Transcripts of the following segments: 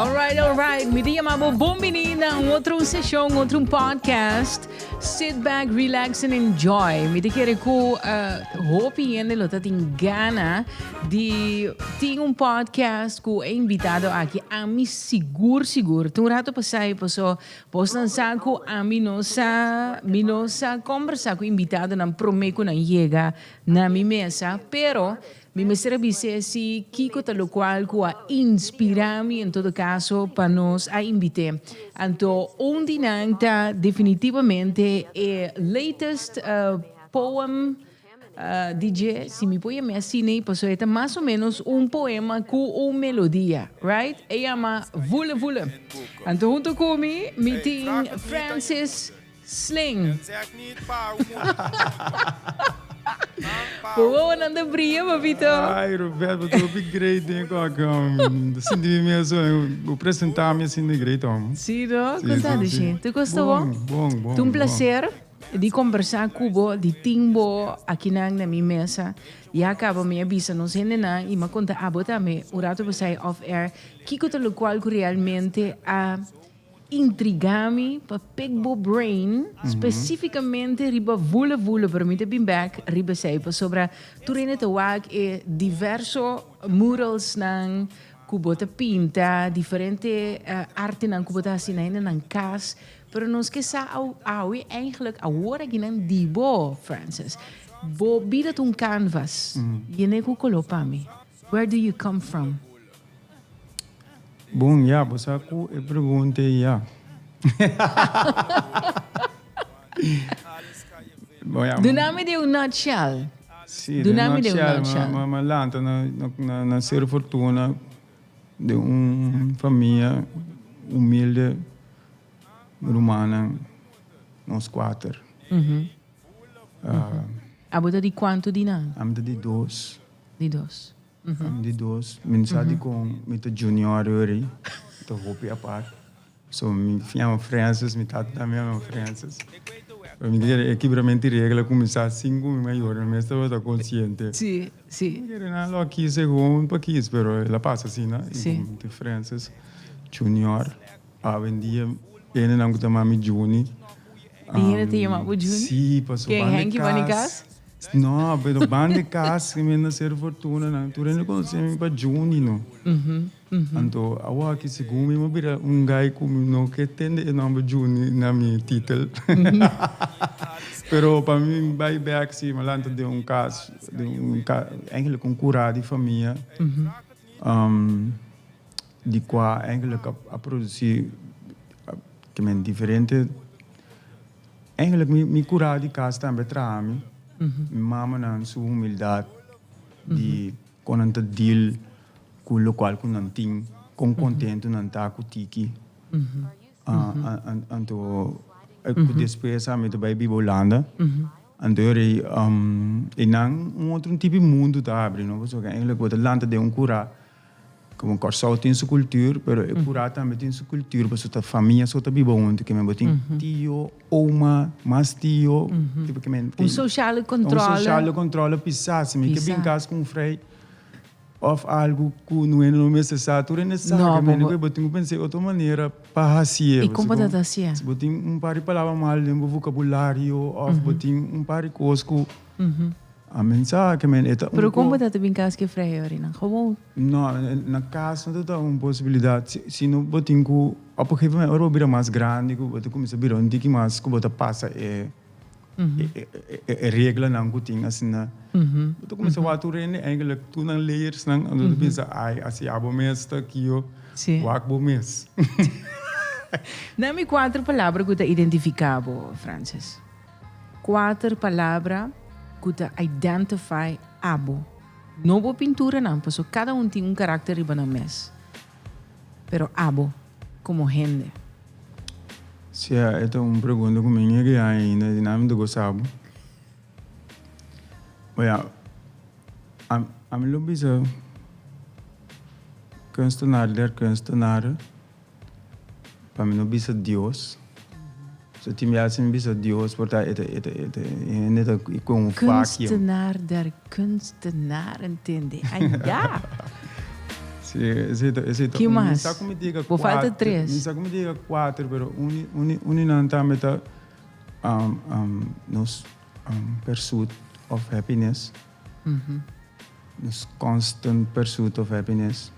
Alright, alright. Mi ta yama bo bon bini na un otro seshon, otro un podcast. Sit back, relax and enjoy. Mi ta kere ku uh, hopi hende lo ta tin gana di tin un podcast ku e invitado aki. Ami sigur, sigur. Tin un rato pasai paso bosnan sa ku ami no sa, mi no sa kombersa ku invitadonan prome ku nan yega na mi mesa, pero Mi mester a bis'é si kiko ta lokual ku a inspirá mi en todo kaso pa nos a invit'é. Anto un di nan ta definitivamente e latest poem di dje, si mi por yam'é asina ei, pasobra e ta mas o ménos un poema ku un melodia, right? E yama Vule Vule. Anto huntu ku mi, mi tin Francis. Sling. Bo wowonan ta bria, papito. Ay, Robert, bo ta hopi great den kòke, hòm. Ta sinti mi mes bo presentá mi asina great, hòm. Sí, no? Kon ta, Dushi? Tur kos ta bon? Bon, bon, bon. Ta un placer di kombersá ku bo, di tin bo akinan na mi mesa. Ya kaba mi a bisa nos hendenan i mi a konta abo tambe un rato pasá off air kiko ta lokual ku realmente a Intriga mi pa pick bo brain specificamente riba vule vule pero mi ta bin back riba esey pasobra tur hende ta wak e diverso murals nan cu bo ta pinta diferente artenan cu bo ta haci na hende nan cas pero nos ke sa awe eigenlijk awor aki nan di bo Francis bo bida ta un canvas yene cu color pa mi where do you come from? Bon, ya, bo sa ku e pregunta ei ya. Bon, ya. Duna mi den un nutshell. Sí, den un nutshell. Mi a lanta na Seru Fortuna den un famia humilde, mi rumannan, nos kuater. Abo ta di kuantu di nan? Ami ta di dos. Di dos. Ami di dos. Mi no sa dikon mi ta junior ori. Mi ta hopi apart. So mi yama Francis, mi tata tambe yama Francis. Pero mi ta kere e kibramento di regla kuminsá sin ku mi mayor mi mes tabata konsiente. Sí, sí. Mi kere nan lo a kis segun pa kis, pero el a pasa asina. I ku mi ta Francis junior. Awendia hendenan ku ta yama mi Juni. Di hende ta yama bo Juni? Sí, pasobra Ken, Henky banda di kas? No, pero banda di kas mi na Seru Fortuna nan tur hende konosé mi pa Juni no. Anto awor aki segun mi mi a bira un guy ku mi no ke tende e nòmber Juni na mi titel. Pero pa mi bai bèk si mi a lanta den un kas, den un eigenlijk un kurá di famia di kua eigenlijk a produsí diferente. Eigenlijk mi mi kura di kas tambe traha mi. Mi mamanan su humildad di kon nan ta deal ku lokual ku nan tin, kon kontentu nan ta ku tiki. Anto ku despues ami ta bai biba Hulanda, anto e rei einan un otro tipo di mundu ta habri no, pasobra eigenlijk bo ta lanta den un kura. Como Kòrsou tin su cultuur, pero e kurá tambe tin su cultuur, pasobra ta famia so ta biba huntu, ke men bo tin tio, oma, mas tio, tipo ke men Un sociale controle. Un sociale controle pisá, si mi ke bin kas ku un frei òf algu ku no hende no mester sa, tur hende sa, ke men bo tin ku pensa e otro manera pa hasié. I kon bo ta hasié? Si bo tin un par di palabra mal den bo vocabulario òf bo tin un par di kos ku A mensa ke men e ta un Pero kon bo ta ta bin kas ke frei ori nan? Gewoon. No, na kas no ta ta un posibilidat. Si si no bo tin ku op un gegeven moment ora bo bira mas grandi ku bo ta kuminsá bira un tiki mas ku bo ta pasa e e e reglanan ku tin asina. Bo ta kuminsá wak tur hende eigenlijk tur nan leyersnan anto bo ta pensa ai asi abo mes ta kiyo wak bo mes. Dami kuater palabra ku ta identifiká bo, Francis. Kuater palabra ku ta identify abo. No bo pinturanan, pasobra kada un tin un karakter riba nan mes. Pero abo, komo hende. Sia, e ta un pregunta ku mi a gea ainda i nan mi ta gosa bo. Oya, ami lo bisa kunstenaar der kunstenaren. Pa mi no bisa Dios. So tin biaha si mi bisa Dios por ta e ta e ta e ta e hende ta ku un vacuum. Kunstenaar der kunstenaren tende. Aya! Si, esei ta, esei ta. Ki Mi mas? sa ku mi diga Bo falta kuater, tres. mi sa ku mi diga kuater, pero uni, uni, uni nan tambe ta um, um, nos um, pursuit of happiness. Nos constant pursuit of happiness.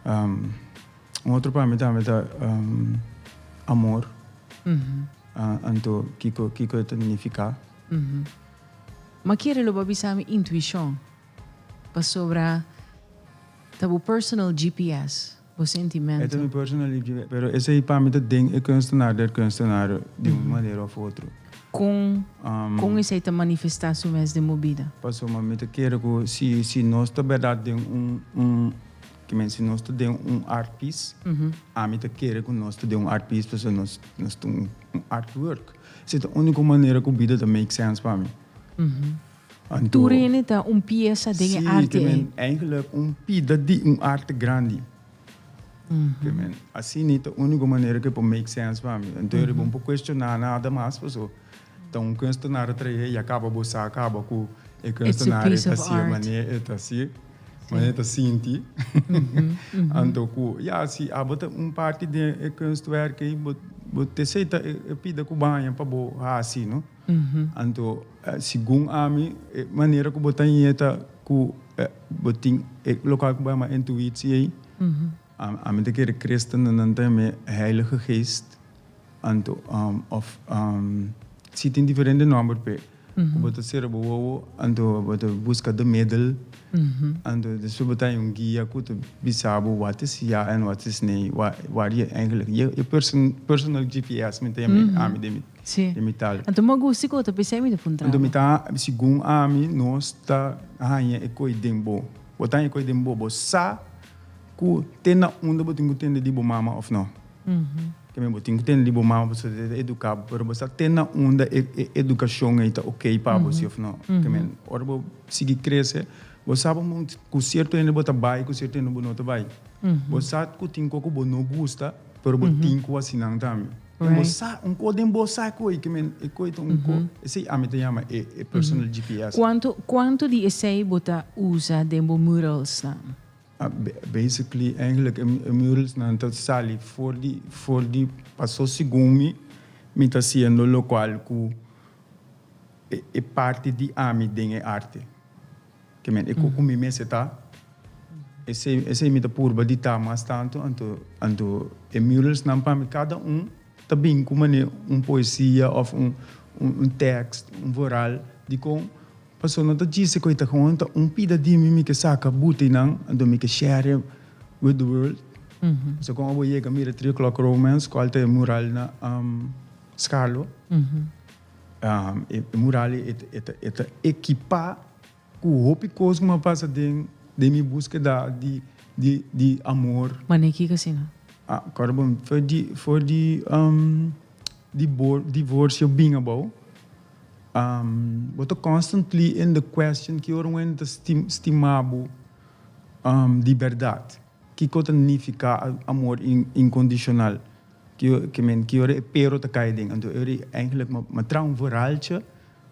Um, un otro pa mi tambe ta um, amor. Uh, anto kiko, kiko e ta nifiká. Ma kere lo bo a bisa mi intuishon. Pasobra ta bo personal GPS, bo sentimento. E ta mi personal GPS, pero esei pa mi ta den e kunstenaar der kunstenaar di un manera of otro. Kon, kon esei ta manifestá su mes den bo bida? Pasobra mi ta kere ku si, si nos ta bèrdat den un, un, ke men si nos ta den un art piece, ami ta kere ku nos ta den un art piece pasobra nos, nos ta un artwork. Esei ta úniko manera ku bida ta make sense pa mi. Anto, Tur hende ta un piesa den e arte sí, ei. men eigenlijk un pida di un arte grandi. Ke men, asina ta úniko manera ku e por make sense pa mi. Anto e bo no por kuestioná nada mas paso ta un kunstenaar a trae i a kaba bo sa kaba ku e kunstenaar e ta hasié manera e ta hasié, manera e ta sinti. Anto ku ya si abo ta un parti den e kunstwerk ei bo bo esei ta e pida ku bo haña pa bo hasi no. Anto, segun ami, e manera ku bo ta yeta ku bo tin e lokal ku bo yama intuïtie ei, ami ta kere kristennan ta yam'é Heilige Geest, anto òf si tin diferente nòmber p'e, ku bo ta sera bo wowo, anto bo ta buska de middel, anto despues bo ta haña un guia ku ta bisa bo wat is ja en wat is nee, waar je eigenlijk, je personal GPS mi ta yam'é ami den mi. Sí. Den mi tal. Anto mi a gusta ku bo ta pensá i mi ta puntra Anto bo. mi ta, segun ami, nos ta haña e koi den bo. Bo ta haña e koi den bo. Bo sa ku te na unda bo tin ku tende di bo mama òf no. Ke men bo tin ku tende di bo mama pasobra e ta eduká bo, pero bo sa te na unda e e edukashon ei ta okey pa bo si òf no. Ke men ora bo sigui krese, bo sa bo ku sierto hende bo ta bai, ku sierto hende bo no ta bai. Bo sa ku tin kos ku bo no gusta, pero bo tin ku hasi nan tambe. En bo sa, un ko den bo sa koi, ke men e koi ta un ko, esei ami ta yama e e personal GPS. Kuantu kuantu di esei bo ta usa den bo muralsnan? Basically, eigenlijk e e muralsnan ta sali for di for di paso segun mi, mi ta hasiendo lokual ku e e parti di ami den e arte. Ke men e ku ku mi mester ta, esei esei mi ta purba di ta mas tantu, anto anto e muralsnan pa mi kada un ta bin ku manera un poesia òf un un tekst, un voral dikon pasobra no ta djis e ku e ta gewoon ta un pida di mi mi ke saka buti nan anto mi ke share with the world. So kon abo yega mira Three O'Clock Romance kual ta e mural na Skarlo. E mural ei e ta ekipá ku hopi kos ku mi a pasa den den mi búskeda di di di amor. Manera kiko asina? Ah, kòrda bon, for di for di divorsio bin abou, bo ta constantly in the question ki ora un hende ta stima bo di bèrdat. Kiko ta nifiká amor inkondishonal? Ke men ki ora e pero ta kai den. Anto e ora eigenlijk mi a traha un verhaaltje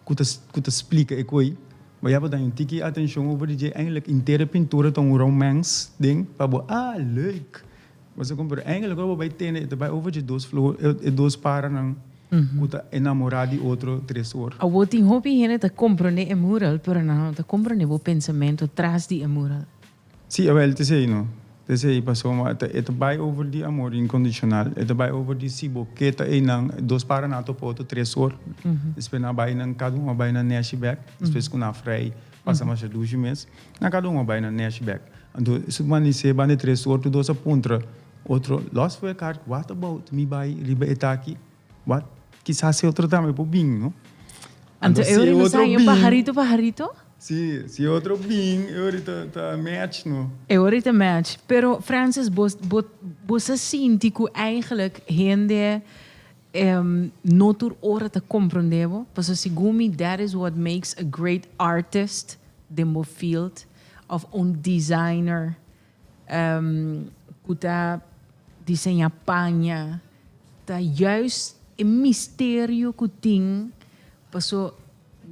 ku ta ku ta splika e koi. Bo ya bo ta un tiki atenshon over di dje. Eigenlijk inter e pintura ta un romance den pa bo ah leuk. Bo sa kon pero eigenlijk ora bo bai tende e ta bai over dje dos flor e dos paranan ku ta enamorá di otro tres or. Awor tin hopi hende ta komprondé e mural pero nan no ta komprondé bo pensamentu tras di e mural. Sí, awel, t'esei no. T'esei, pasobra e ta, e ta bai over di amor incondicional. E ta bai over di si bo ke ta einan, dos para na topa otro tres or, despues nan a bai nan, kada un a bai nan neshi bek, despues ku nan a frei, pasa masha dushi mes, nan kada un a bai nan neshi bek. Anto, su manisé banda di tres or, tur dos a puntra otro, los for e kart, what about mi bai riba e taki? What? Kisas e otro tambe por bin, no? Anto e ora nos haña paharito paharito? Si, si e otro bin, e ora ta ta match, no? E ora ta match. Pero Francis, bo bo bo sa sinti ku eigenlijk hende no tur ora ta komprondé bo? Pasobra segun mi that is what makes a great artist den bo field of un designer ku ta diseñá paña, ta juist e misterio ku tin, paso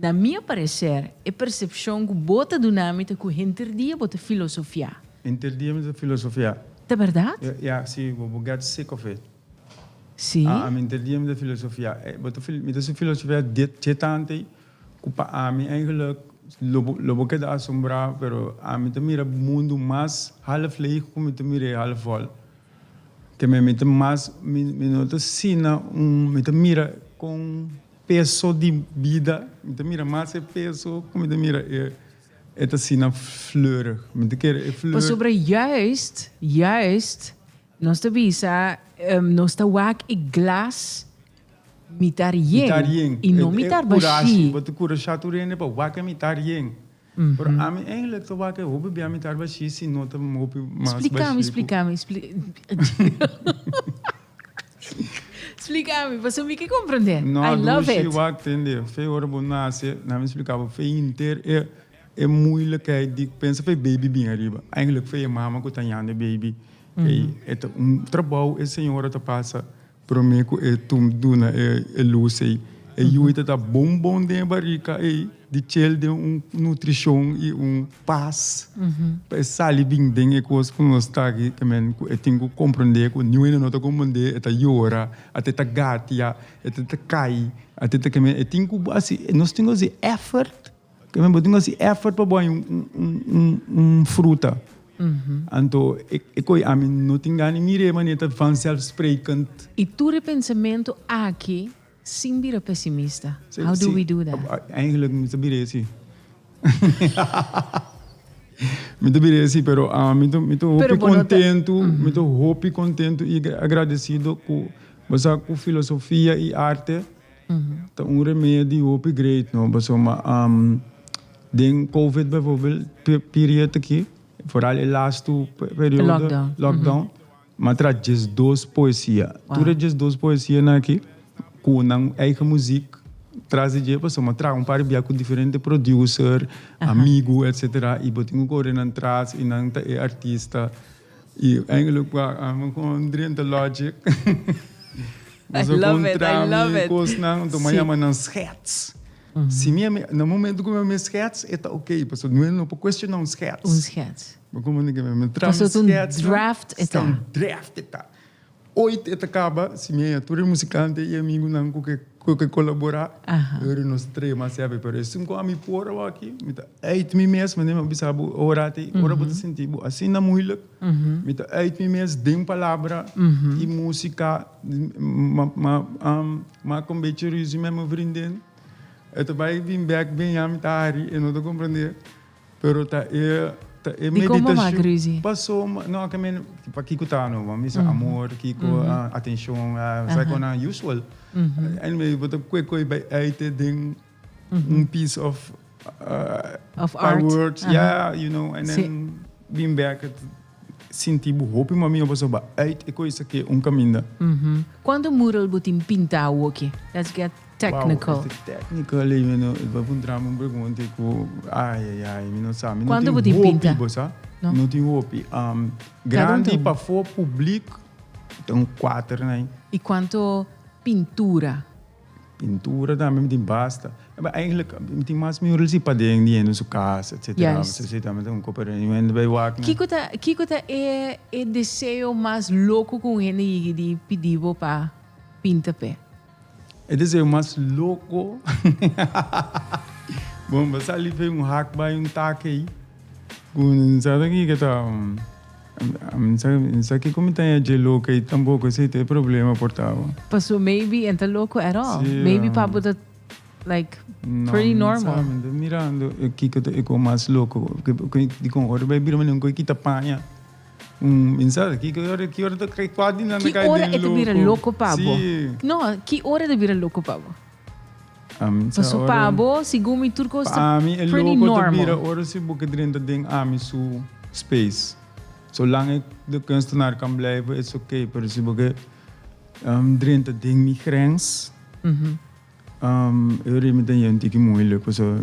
na mi apareser e persepshon ku bo ta duna mi ta ku henter dia bo ta filosofiá. Henter dia mi ta filosofia. Ta berdad? Ja, si, bo bo get sick of it. Si. Ami henter dia mi ta filosofia. Bo ta mi ta filosofia dit dje tante ku pa ami eigenlijk lo bo lo bo keda asombrá pero ami ta mira mundu mas half leeg ku mi ta mir'é half vol. Ke mi mi ta mas mi mi no ta sina un mi ta mira kon peso di bida mi ta mira mas e peso ku mi ta mira e E ta asina fleurig. Mi ta kere e fleur. Pasobra juist, juist, nos ta bisa, nos ta wak e glas mitar yen. Mitar yen. I no mitar bashí. E kurashi, bo ta kurashá tur hende pa wak e mitar yen. Pero ami eigenlijk ta wak e hopi bia mitar bashí si no ta hopi mas bashí. Splikami, splikami, Splikami, pasobra mi ke komprendé. No, I love dushi, it. wak tende, fe ora bo nase, na mi splika bo, fe henter e e moeilijkheid di pensa fe baby bin ariba. Eigenlijk fe e mama ku ta yanda e baby. Ei, e ta un trabou e señora ta pasa prome ku e tum duna e e lus ei. E yui ta ta bon bon den e barika ei, di chel den un nutrishon i un pas pa e sali bin den e kos ku nos ta aki, ke men ku e tin ku komprondé ku niun hende no ta komprondé, e ta yora, ata e ta gatia, e ta ta kai, ata e ta ke men e tin ku hasi, nos tin ku hasi effort, ke men bo tin ku hasi effort pa bo haña un un un fruta. Anto e koe ami no tin gana di mira e manera ta vanzelfsprekend. I tur e pensamentu aki Sin bira pesimista. How do we do that? Eigenlijk mi ta bira esi. Mi ta bira esi, pero mi ta mi ta hopi kontentu, mi ta hopi kontentu i agradesido ku bo sa ku filosofia i arte ta un remedi hopi great no. Pasobra den covid bijvoorbeeld period aki, vooral e lastu periodo, lockdown. M'a traha diesdos poesia. Tur e diesdos poesianan aki ku nan eigen muziek tras di dje pasobra m'a traha un par di bia ku diferente producer, amigu etcetera i bo tin ku kore nan tras i nan ta e artista i eigenlijk mi kon drenta Logic I love it, I love it. Kosnan anto m'a yama nan schets. Si mi na momento ku mi yama schets e ta ok pasobra no por cuestiona un schets. Un schets. Bo como ni ke mi tra mi Pasobra ta un schets nan. draft e Ta ta. un draft e ta. Ooit e ta kaba si mi haña tur e musikante i amigunan ku ke ku ke kolaborá. Ora nos ta trae mas heavy. Pero esun ku ami por awaki mi ta uit mi mes manera mi a bisa bo ora te ora bo ta sinti bo asina moeilijk mi ta uit mi mes den palabra i musika ma ma maak un bechi ruzie met mi vriendin. E ta bai bin bek bin ya mi ta hari e no ta komprende. Pero ta e ta e Dikon bo mak meditashon ruzi? paso no ke men pa kiko ta no bo misa amor kiko atenshon sa kon nan usual anyway bo ta kue kue bai uit den un piece of Of art words yeah you know and then bin bek sinti bo hopi mami pasobra uit e koe esaki un kaminda. Kuantu mural bo tin pinta awoki? Let's get Technical. Wow, este technical ei mi no, bo puntra mi un pregunta ku ai ai ai mi no sa. Mi no Kuantu tin bo tin hopi, pinta? bo sa? No. No tin hopi. Cada un Grandi ta un. pafó publiek ta un kuater nai. I kuantu pintura? Pintura tambe mi tin basta. Maar eigenlijk mi tin mas mural si paden di hende su kas etcetera. Juist. Esei tambe ta un koper hende bai wak nan. Kiko ta kiko ta e e deseo mas loko ku un hende yigi di pidi bo pa pinta p'e? E deseo mas loko. Bon, bo sali fe un hak bai un tak ei. Ku sa ta kiko ta. Mi sa kiko mi ta haña dje loko ei tampoko. Esei ta e problema por ta. Paso maybe e ta loko at all. Sí, Maybe pa bo ta like pretty normal. No, mi sa. Mi ta mirando kiko ta e ko mas loko. Dikon ora bai bira manera un koi kita paña. Mi sa ki ora ki ora ta kai kua di nan ta Ki kai ora den e ta bira loko. loko pa bo? Sí. No, ki ora e ta bira loko pa bo? Ami sa Paso ora pa bo, segun mi tur kos Pa ta ami e pretty loko ta bira normal. ora si bo ke drenta den ami su space. Zolang ik de kunstenaar kan blijven is oké, pero si bo ke drenta den mi grens, e ora mi ta yen tiki moeilijk pasobra.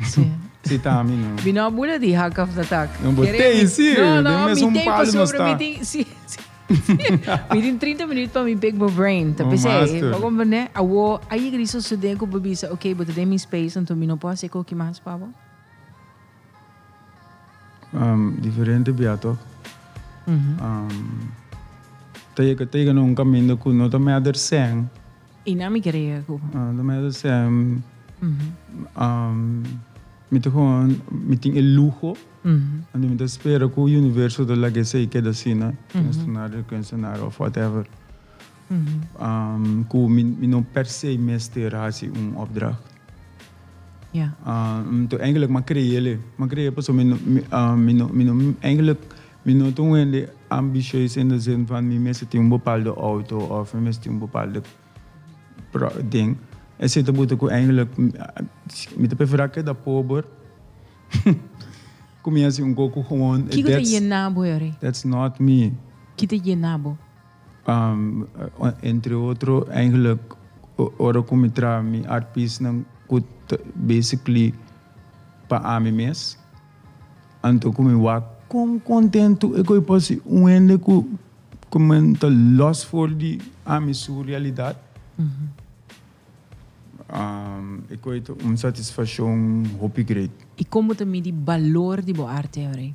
Sí. Sí, ta ami no. Mi no a bula di hak of de tak. No, bo Kere tei, mi- sí. No, no, Den mi mesun tei palo nos pasobra ta. mi tin, sí, sí. Mi tin 30 minuut pa mi pick bo brain. Ta Oh, pesei, master. bo comprende? Awo, a yega di sosode ku bo bisa, ok, bo ta den mi space, anto mi no por hasi koki mas pa bo. Diferente bia toch. Ta yega ta yega na un kaminda ku no ta meder sèn. I nan mi kere yega ku bo. No ta meder sèn. Mi ta gewoon, mi tin e luho. Anto mi ta spera ku universo ta laga esei keda asina. Kunstenaar di kunstenaar of whatever. Ku mi no per se mester hasi un opdracht. Ja. Anto eigenlijk m'a kreele. M'a kre'e pasobra mi no, mi no, mi no, eigenlijk mi no ta un hende ambicieus in de zin van mi mester tin un bepaalde auto of mi mester tin un bepaalde ding. Esei ta buta ku eigenlijk mi ta prefera keda pober ku mi hasi un koko gewoon. Kiko ta yena bo, Yori? That's not me. Ki ta yena bo? Entre otro eigenlijk ora ku mi traha mi art piecenan ku ta basically pa ami mes, anto ku mi wak kon kontentu e koe por si un hende ku ku men ta los for di ami su realidat, e koe ta un satisfashon hopi great. I kon bo ta midi balor di bo arte, Henry?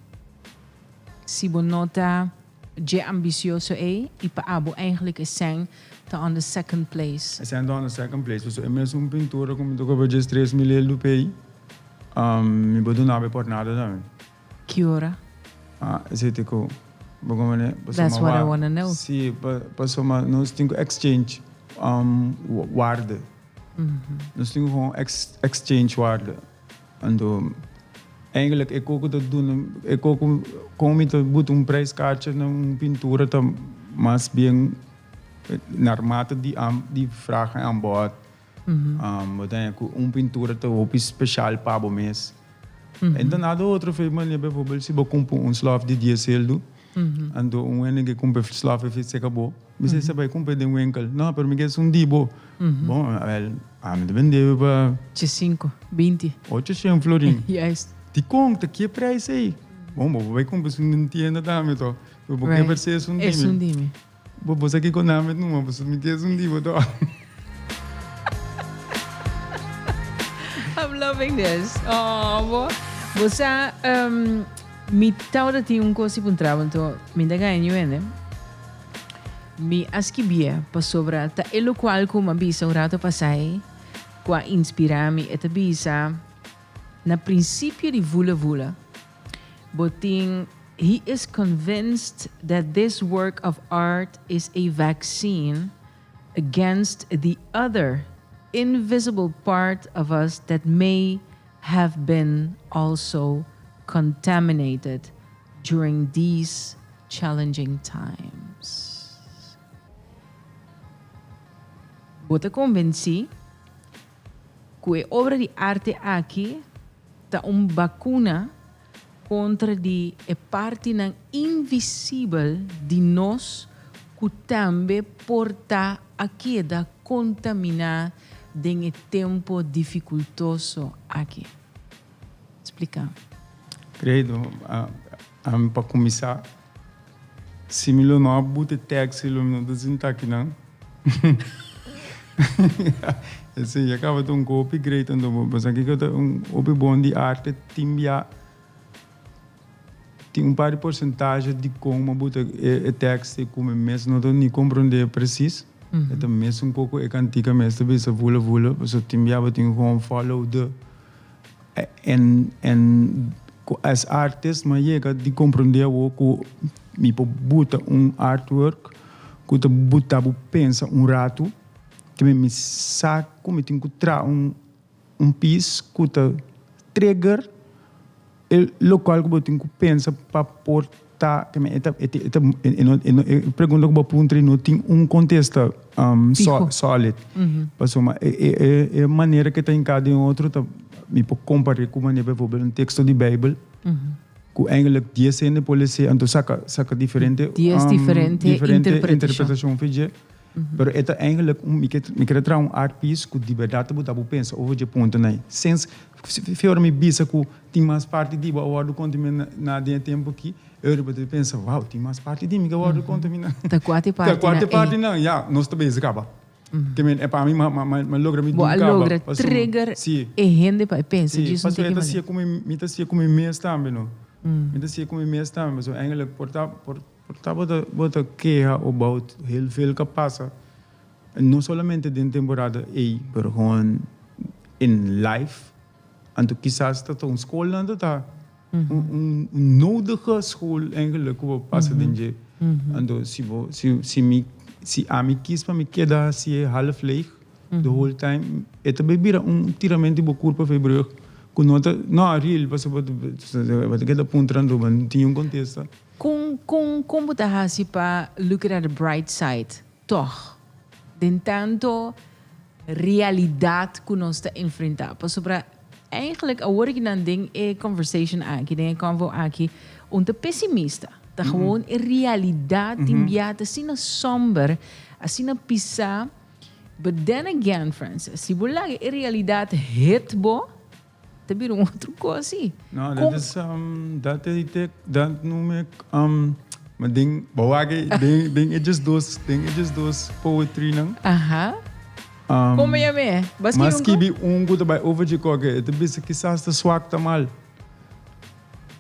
Si bo no ta Dje ambicioso ei y pa abo eigenlijk e sèn ta on the second place. E sèn ta on the second place pasobra e mesun pintura ku mi ta kobra djes tres mil eldu p'ei mi bo duna bo e por nada tambe. Ki ora? Ah esei ta ku bo komprende? That's what I wanna know. Si pasobra nos tin ku exchange waarde. Nos tin ku gewoon exchange waarde. Anto eigenlijk e koko ta duna e koko kon mi ta buta un prijskaartje na un pintura ta mas bien naarmate di di vraag en aanbod. Bo ta haña ku un pintura ta hopi special pa bo mes. En ta nada otro fe manera bijvoorbeeld si bo kumpra un slof di dies seldu Anto un hende ke kumpra slof e fit seka bo, mi sey sa bai kumpra den winkel. No, pero mi ke esun di bo. Bon, awel, ami ta bende bo pa. Diesinco, 20. Ochocientos florin. Juist. Dikon ta ki e prijs ey? Bon, bo por bai kumpra esun den tienda tambe to. Pero bo ke per se esun di mi. Esun di mi. Bo bo sa kiko name numa, pasobra mi ke esun di bo to. I'm loving this. Oh, bo, bo sa, mi tabata tin un cos di puntra bo, anto mi ta gaña niun hende. Mi a skibié pasobra ta e locual cu mi a bisa un rato pasai cu a inspira mi. E ta bisa, Na principio di Vula Vula, bo tin He is convinced that this work of art is a vaccine against the other invisible part of us that may have been also contaminated during these challenging times. Bo ta convenci cu e obra di arte aki ta un bacuna kontra di e partinan invisibel di nos ku tambe por ta a keda kontaminá den e tempu difikultoso aki. Splika. Credo, ami pa kuminsá, si mi lo no a buta e tekst lo mi no ta sinta akinan. Esei ya kaba ta un kopi great anto bo sa kiko ta un hopi bon di arte tin bia tin un par di porcentahe di kon bo buta e tekst ku mi mes no ta ni komprende presis e ta mesun koko e kantika mes ta bisa vula vula pasobra tin bia bo tin ku gewoon follow the en en ku as artist mi a yega di komprende awo ku mi por buta un artwork ku ta buta bo pensa un ratu te mi sa ku mi tin ku traha un un piece ku ta trigger e lokual ku bo tin ku pensa pa por ta te e ta e ta e no e pregunta ku bo a puntra no tin un kontesta solid pasobra e e e manera ku e ta hinká den otro ta mi por kompar'é ku manera bijvoorbeeld un teksto di beibel. Ku eigenlijk dies hende por lese anto saka saka diferente Dies diferente diferente interpretashon. interpretashon for dje. Pero e ta eigenlijk un mi ke mi kere traha un art piece ku di bèrdat ta buta bo pensa over dje puntonan ei. Since fi ora mi bisa ku tin mas parti di bo a wòrdu kontamina na den e tempu aki, e ora bo ta pensa, wow, tin mas parti di mi ku a wòrdu kontamina. Ta kua te Ta kua partinan te ei? partinan, ya, nos ta bezig kaba. Ke men e pa mi ma ma ma logra mi Bo dun a kaba. logra Pasobra trigger si. e hende pa e pensa Si, djis un pasobra tiki e ta manera. sia ku mi mi ta sia ku mi mes tambe no. Mi ta siña ku mi mes tambe, pasobra eigenlijk por ta por por ta bo ta bo ta keha about heel veel ku a pasa, no solamente den temporada ei, pero gewoon in life. Anto kisas ta ta un skolnan ta ta un un nodige school eigenlijk ku bo pasa den dje. Anto si bo si si mi si ami kis pa mi keda hasié half leeg the whole time e ta bay bira un tiramento di bo kurpa for e brug ku no ta no real pasobra bo ta keda puntra anto bo no tin un kontesta. Kon kon kon bo ta hasi pa look at the bright side tòg den tanto realidat ku nos ta enfrentá? Pasobra eigenlijk awor aki nan den e conversation aki, den e convo aki, un ta pesimista. Ta gewoon e realidat tin bia ta asina somber, asina pisá. But then again, Francis, si bo laga e realidat hit bo, ta bira un otro kos sí. No, dat is, dat e te, dat noem ik, maar den, bo wak e, den, den e djesdos, den e djesdos poetry nan. Aha. Kon bo yam'é? Bo a skibi un ko? M'a skibi un ku ta bai over dje koke, e ta bisa kisas ta swak ta mal.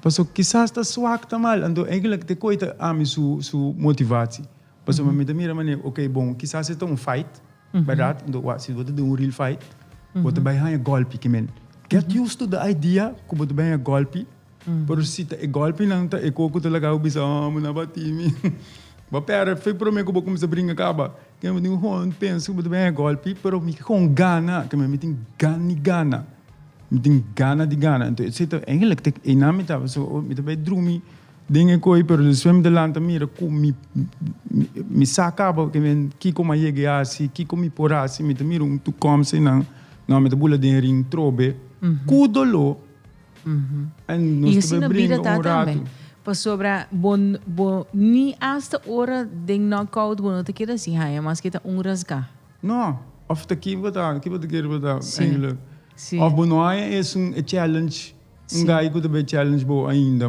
Paso kisas ta swak ta mal, anto eigenlijk te koi ta ami su, su motivatie. Pasobra mi ta mira manera, ok bon, kisas e ta un fight, bèrdat? Anto wak, si bo ta den un real fight, bo ta bai haña gòlpi. Ke men, get used to the idea ku bo ta bai haña gòlpi, pero si ta e gòlpinan ta e kos ku ta laga bo bisa, oh, mi no a bati mi. Bo a pèrdè fe promé ku bo kuminsá bringa kaba. Ke men, bo tin ku pensa ku bo ta bai haña gòlpi, pero mi ke kon gana. Ke men, mi tin gana di gana. Mi tin gana di gana. Anto esei ta, eigenlijk ta einan mi ta, pasobra mi ta bai drumi. Den e koi, pero despues mi ta lanta mira ku mi mi sa kaba ke men kiko mi a yega hasi, kiko mi por hasi, mi ta mira un toekomst einan, no mi ta bula den ring trobe ku doló en I nos ta asina bai bida bringa ta un tambe. ratu. Pasobra bo bo ni asta ora den knockout bo no ta keda sin haña maske ta un rasgá. No, of ta ki bo ta, ki bo ta kere bo ta Sí, eigenlijk. sí. Of bo no haña esun e challenge. Un guy ku ta bay challenge bo ainda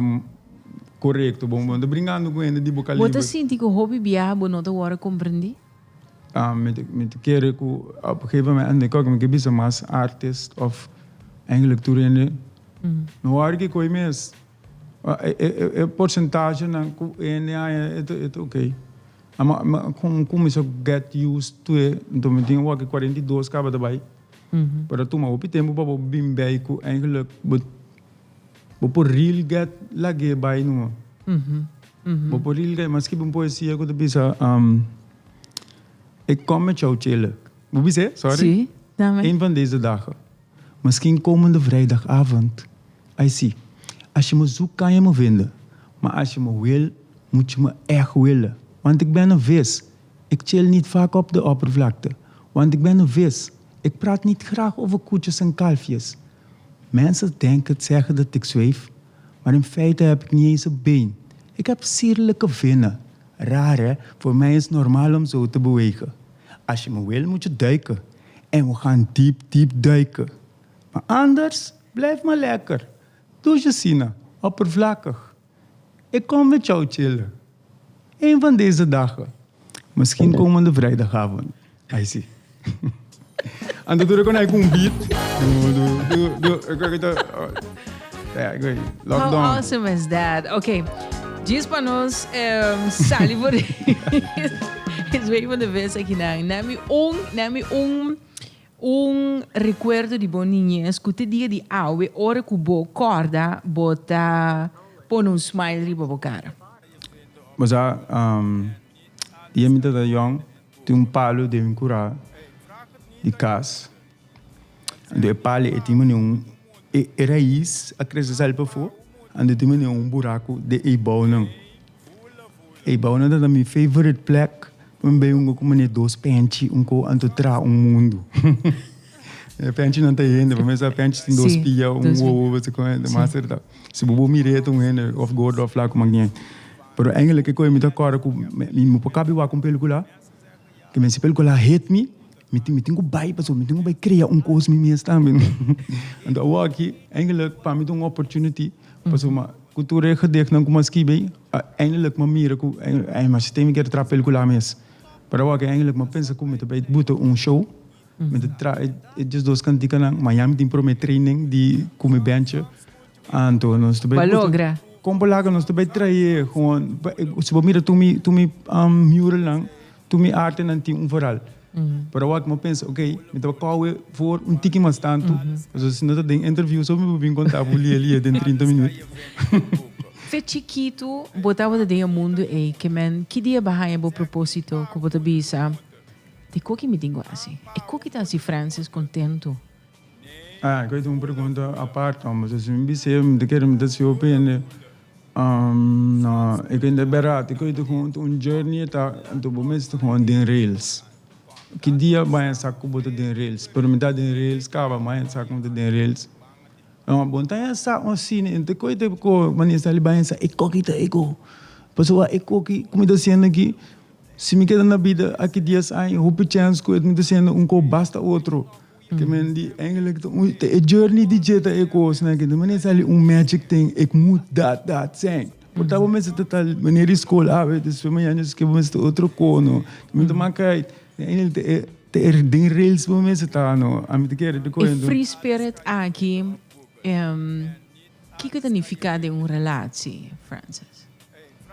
korekto bo bo no ta bringando ku hende di bo Bo ta kaliber. sinti ku hopi biaha bo no ta wòrdu komprendí? Mi ta mi ta kere ku op un gegeven moment mi kòke mi ke bisa mas artist òf eigenlijk tur hende no wòrdu ki koe mes. E e e porcentagenan ku hende haña e ta e ta oké. Ama mi kuminsá get used to it enton mi tin awor ki 42 kaba ta bai. Pero a tuma hopi tempu pa bo bin bij ku eigenlijk bo bo por real get lag'é bai numa. Bo por real get, maske un poesia ku ta bisa Ik kom met jou chillen. Bo bis'é? Sorry. Sí, dame. Een van deze dagen. Misschien komende vrijdagavond. I see. Als je me zoekt kan je me vinden. Maar als je me wil, moet je me echt willen. Want ik ben een vis. Ik chill niet vaak op de oppervlakte, want ik ben een vis. Ik praat niet graag over koetjes en kalfjes. Mensen denken zeggen dat ik zweef, maar in feite heb ik niet eens een been. Ik heb sierlijke vinnen. Raar hè, voor mij is normaal om zo te bewegen. Als je me wil moet je duiken. En we gaan diep, diep duiken. Maar anders, blijf maar lekker. Douche Sina, oppervlakkig. Ik kom met jou chillen. Een van deze dagen. Misschien komende vrijdagavond. Ai si. Anto tur kon ku un beat. Du, du, du, du. Ik weet het. Ja, ik weet het. How Lockdown. awesome is that? Oké, djis pa nos sali for is week van de vis aki nan. Nami un, nami un, un recuerdo di bo niñez ku te dia di awe ora ku bo korda bo ta pone un smile riba bo kara. Bo sa, dia mi tata yòn tin un palu den mi kurá di kas. Anto e palu e tin manera un, e rais a krese sali pafó, anto e tin manera un buraku den e bounan. E bounan ta mi favorite plek pa mi bai hunga ku manera dos penchi un ko anto traha un mundu. E penchinan ta hende, pa mi sa penchi tin dos pia, un wowo, bo sa kon e master ta. Si bo bo mir'é ta un hende òf gordo òf flaku mak ñei. Pero eigenlijk e koe mi ta kòrda ku mi no por kabi wak un pelikula, ke men si pelikula hit mi, mi tin mi tin ku bai pasobra mi tin ku bai krea un kos mi mes tambe. Anto awor aki eigenlijk pa mi ta un opportunity pasobra ku tur e gedichtnan ku mi a skibi eindelijk mi a mira ku ma si tin mi kier traha pelikula mes. Pero awor aki eigenlijk mi a pensa ku mi ta bai buta un show. Mi ta traha e djesdos kantikanan. Mañana mi tin prome training di ku mi bèntje. Anto nos ta bai Bo a logra. Kon por laga nos ta bai trae gewoon si bo mira tur mi tur mi muralnan tur mi artenan tin un verhaal. Pero awor mi a pensa ok mi ta kowe voor un tiki mas tantu pasobra si no ta den interview so mi por bin konta bo lie lie den 30 minuut. Fe chikitu bo tabata den e mundu ei ke men ki dia bo a haña bo proposito ku bo ta bisa di koki mi tin ku hasi e koki ta hasi Francis kontentu. Ah, ku ta un pregunta apart, homber. Si mi bis'é, mi ta kere mi ta hasi hopi hende. No, e kende bèrdat, e ta gewoon un journey e ta, anto bo mes ta gewoon den rails. Ki dia baña sa ku bo ta den rails? Pero mi ta den rails kaba, baña sa ku mi ta den rails. No, bo no ta haña sa un asina, e ta koe ta koe, manera sa li baña sa e koki ta e ko. Pasobra e koki ku mi ta hasiendo aki, si mi keda na bida aki dies aña, hopi chèns ku mi ta hasiendo un ko basta otro. Ke men di eigenlijk ta un e journey di dje ta e kosnan aki. Manera sali un magic thing, ik moet dat dat zijn. Por ta bo mester ta tal manera di skol awe, despues mañana nos ke bo mester ta otro ko no. Mi ta maka uit. Eigenlijk ta e ta e den rails bo mester ta no. Ami ta kere di E free spirit aki, kiko ta nifiká den un relatie, Francis?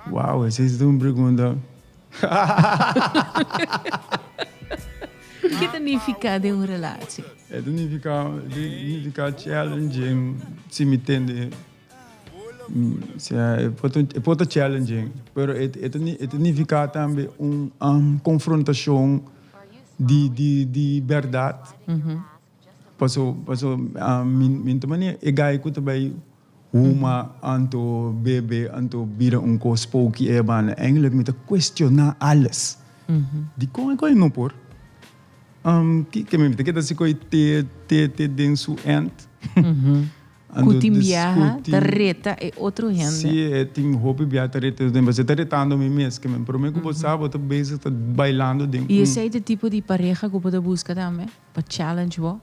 Wow, esei ta un pregunta. Ke ta nifiká den un relatie? E ta nifiká, nifiká challenging, si mi tende. Sea, e por ta, e por ta challenging, pero e e ta e ta nifiká tambe un konfrontashon di di di bèrdat. Paso paso mi mi ta manera e guy ku ta bai huma anto bebe anto bira un kos spooky e banda eigenlijk mi ta cuestiona alles. Dikon e kos no por? Ke mi ta keda si koi te te te den su end. Ku tin biaha ta reta e otro hende. Si e tin hopi biaha ta reta e otro hende pasobra e ta retando mi mes ke men prome ku bo sa bo ta bezig ta bailando den un. I esei ta e tipo di pareha ku bo ta buska tambe? Pa challenge bo?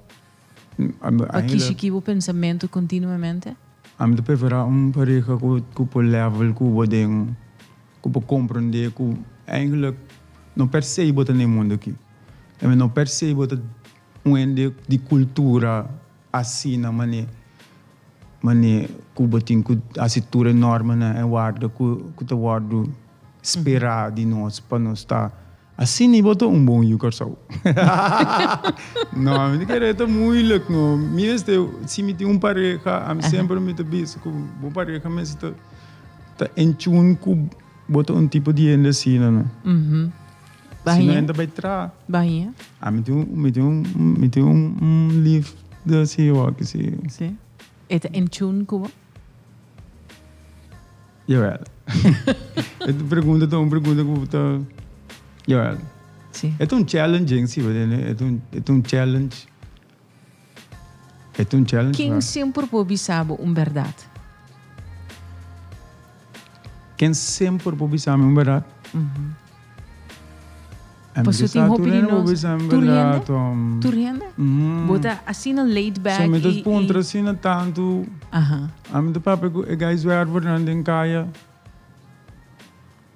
Pa kishikí bo pensamentu kontinuamente? Ami ta preferá un pareha ku por level ku bo den, ku por komprondé ku eigenlijk no per se bo ta na e mundu aki. No per se bo ta un hende di kultura asina manera manera ku bo tin ku hasi tur e normanan en warda ku ta wòrdu sperá di nos pa nos ta Asina i bo ta un bon yu Kòrsou. No, mi ta kere ta moeilijk no. Mi este, si mi tin un pareha, ami semper mi ta bisa ku bo pareha mester ta ta in tune ku bo ta un tipo di hende asina no. Si no hende ta bai traha. Bahia? Ah, mi tin un, mi tin un, mi tin un, un lief de si wak si. Si. E ta in tune ku bo? Jawel. E pregunta ta un pregunta ku ta. Jawel. Sí. E ta un challenging, sí, e ta un, e ta un challenge. E ta un challenge. Ken semper por bisa bo un bèrdat? Ken semper por bisa mi un bèrdat? Pasobra tin hopi di nos. Tur hende? Tur hende? Bo ta asina laid back i. So mi ta puntra asina tantu. Ami ta papia ku e guy zwervernan den kaya.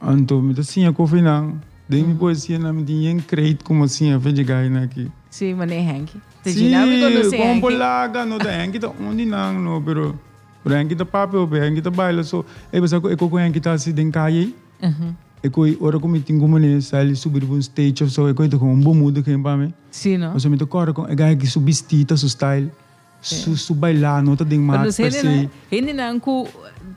Anto mi ta siña kofi nan. Den mi poesianan mi tin yen kreit ku mi a siña fe dje guynan aki. Si, manera Henky. Te djina mi konosé Henky. Si, kon por laga no ta Henky ta un di nan no, pero Henky ta papia hopi, Henky ta baila so. E bo sa ku e koko Henky ta hasi den kaya ei? E koe ora ku mi tin ku manera sali subi riba un stage of so e koe ta komo un bemoediging pa mi. Sí, no? Pasobra mi ta kòrda kon e guy aki su bistita, su style, su su bailá no ta den maat per se. Hendenan ku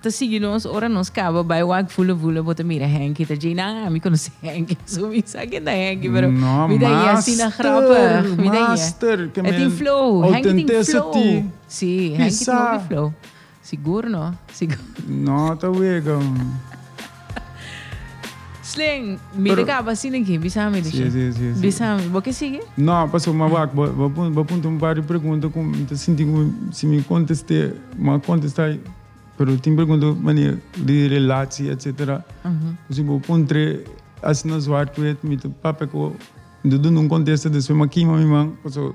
ta sigui nos ora nos kaba bai wak vula vula bo ta mira Henky ta djei nan ami konosé Henky so mi sa ken ta Henky pero No, mi ta hia asina grappig mi ta hia master, ke E tin men flow, Henky tin flow. authenticity. Sí, Henky tin hopi Pisa. flow. Sigur no, sigur. No ta wega. Sling, mi ta kaba asina aki, bisa mi Sí, sí, sí, sí. Bisa mi, bo ke sigui? No, pasobra mi a wak, bo, bo, bo punta un par di pregunta ku mi ta sinti ku si mi kontest'é, mi a kontestá, pero tin pregunta manera di relatie etcetera. Ku si bo puntr'é asina zwart wit, mi ta papia ku Mi ta duna un kontesta despues mi a kima mi man paso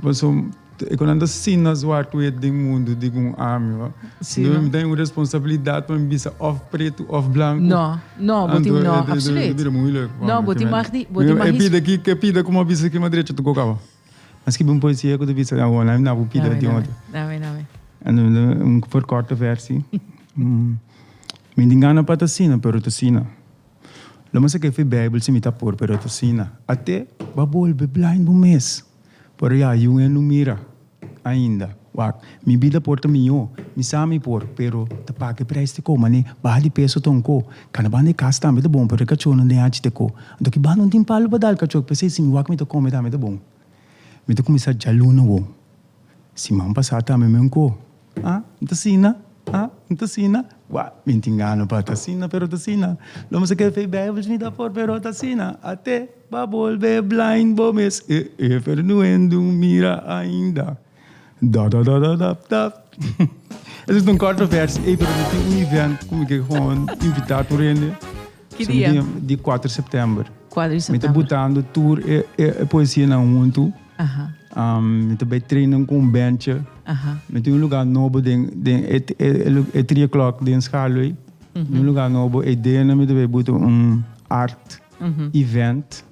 paso e ku nan ta sina zwart wit den mundu di un ami wa. Sí, no? Mi tin un responsabilidat pa mi bisa òf pretu òf blanku. No, no, bo tin, no, absoluut. E bira moeilijk pa mi. No, bo tin mag di, bo tin mag E di. pida ki, ke pida ku mi a bisa kima drecha tu kaba. Mi a skibi un poesia ku ta bisa, awor mi na bo pida di otro. Dame, dame. Un verkorte versie. Mi tin gana pa ta asina, pero ta asina. Lo mi saka efe Bijbel si mi ta por, pero ta asina. Ate, bo a bolbe blind bo mes. Pero ya, yu en no mira ainda. Wak, mi bida por ta mihó, mi sa mi por, pero ta paga e prijs te ko, mane baha di peso ta un ko. Kana banda e kas tambe ta bon, pero e kachónan den hachi te ko. Anto ki banda no tin palu pa dal kachó, p'esei si mi wak mi ta kome tambe ta bon. Mi ta kuminsá djaluna wou. Siman pasá tambe mi un ko. Ah, N ta sina, ah, N ta sina. Wak, mi tin gana pa ta sina, pero ta sina. Lo mi sa ke fe Bijbels mi ta por, pero ta sina. Ate, ba bolbe blind bo mes. E, e vernuendo mira ainda. Da da da da da da. Esei ta un korto vers. Ey, pero mi tin un event ku mi ke gewoon invitá tur hende. Ki dia? Di kuater september. Kuater Mi ta september. butando tur e e poesianan huntu. Mi ta bai trainen ku un bentje. Mi tin un lugar nobo den den e e e trie klok den Scharloo. Un lugar nobo. E dena mi ta bai buta un art event.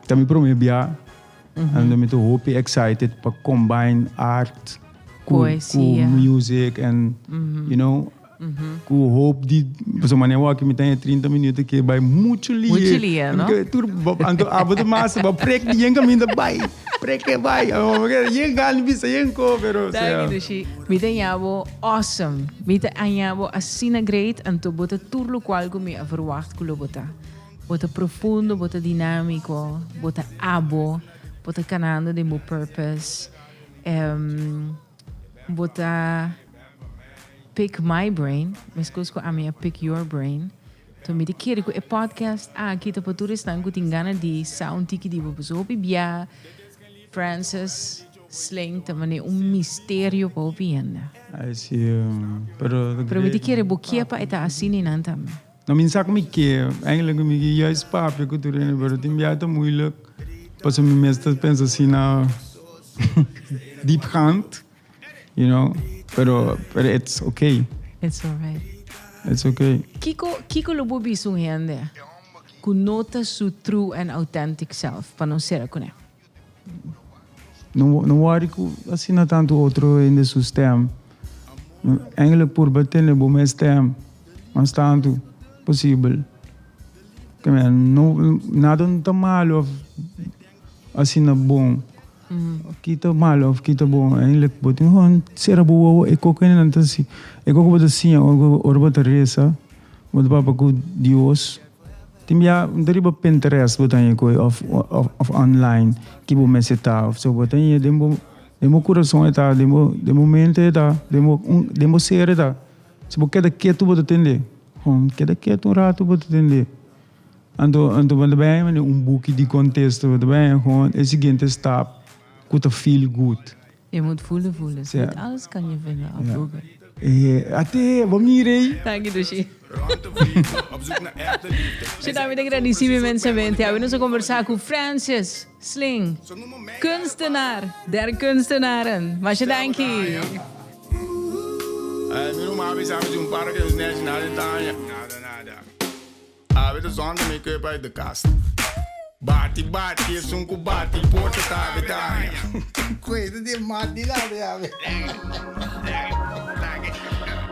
Ta mi prome bia. Anto mi ta hopi excited pa combine art ku ku music and you know ku hoop di pasobra manera wak mi ta haña 30 minuut ke bai muchu lie. Muchu lie no? Tur anto abo ta masa bo prek di yen kaminda bai prek e bai yen gana bisa yen ko pero sea. Danki Dushi. Mi ta haña bo awesome. Mi ta haña bo asina great anto bo ta tur lokual ku mi a verwacht ku lo bo ta. Bo ta profundo, bo ta dinámiko, bo ta abo, bo ta kanando den bo purpose. Bo ta pick my brain, meskos ku ami a pick your brain. Enton mi ta kere ku e podcast aki ta pa tur esnan ku tin gana di sa un tiki di bo. Pasobra hopi bia Francis Sling ta manera un misterio pa hopi hende. Ay si, pero. Pero mi ta kere bo ke pa e ta asina i nan tambe. No mi sa ku mi ke, eigenlijk mi ke juist papia ku tur hende, pero tin bia ta moeilijk pasobra mi mes ta pensa asina diepgaand, you know, pero pero it's okay. It's alright. It's okay. Kiko kiko lo bo bisa un hende ku no ta su true and authentic self pa no sera kuné? No no worry ku asina tantu otro hende su stem. Eigenlijk purba tene bo mes stem mas tantu posibel. Ke men no nada no ta malu of asina bon. Ki ta malu of ki ta bon. Eigenlijk bo tin gewoon sera bo wowo e koko nan ta si e koko bo ta siña ora bo ta resa bo ta papia ku Dios. Tin bia un ta riba Pinterest bo ta haña koe of of online ki bo mester ta of so bo ta haña den bo den bo kurason e ta den bo den bo mente e ta den bo den bo ser e ta si bo keda ketu bo ta tende hon keda ketu un ratu bo ta tende anto anto bo ta bai haña manera un buki di kontesto bo ta bai haña hon e siguiente stap ku ta feel good. Je moet voelen voelen. Niet alles kan je vinden op Google. Ate, bo mira ei. Danki Dushi. Shi mi ta gradisi mi mensamente. Awe nos a conversa cu Francis Sling, kunstenaar der kunstenaren. Masha danki. Awe ta zonde mi keup uit de kast. Bati bati esun ku bati porta ta awe daña. Cuida di mat di labi awe.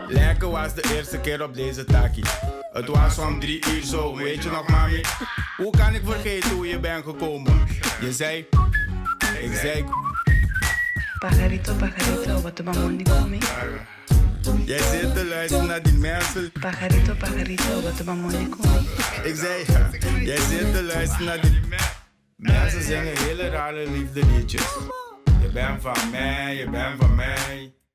Lekker was de eerste keer op deze taki. Het was om drie uur zo, weet je nog mami? Hoe kan ik vergeten hoe je bent gekomen? Je zei, ik zei... Pajarito, pajarito, bo ta ban mondi ku mi? Jij zit te luisteren naar die mensen. Pajarito, pajarito, bo ta ban mondi ku mi? Ik zei, jij zit te luisteren naar die mensen zingen hele rare liefdeliedjes. Je bent van mij, je bent van mij.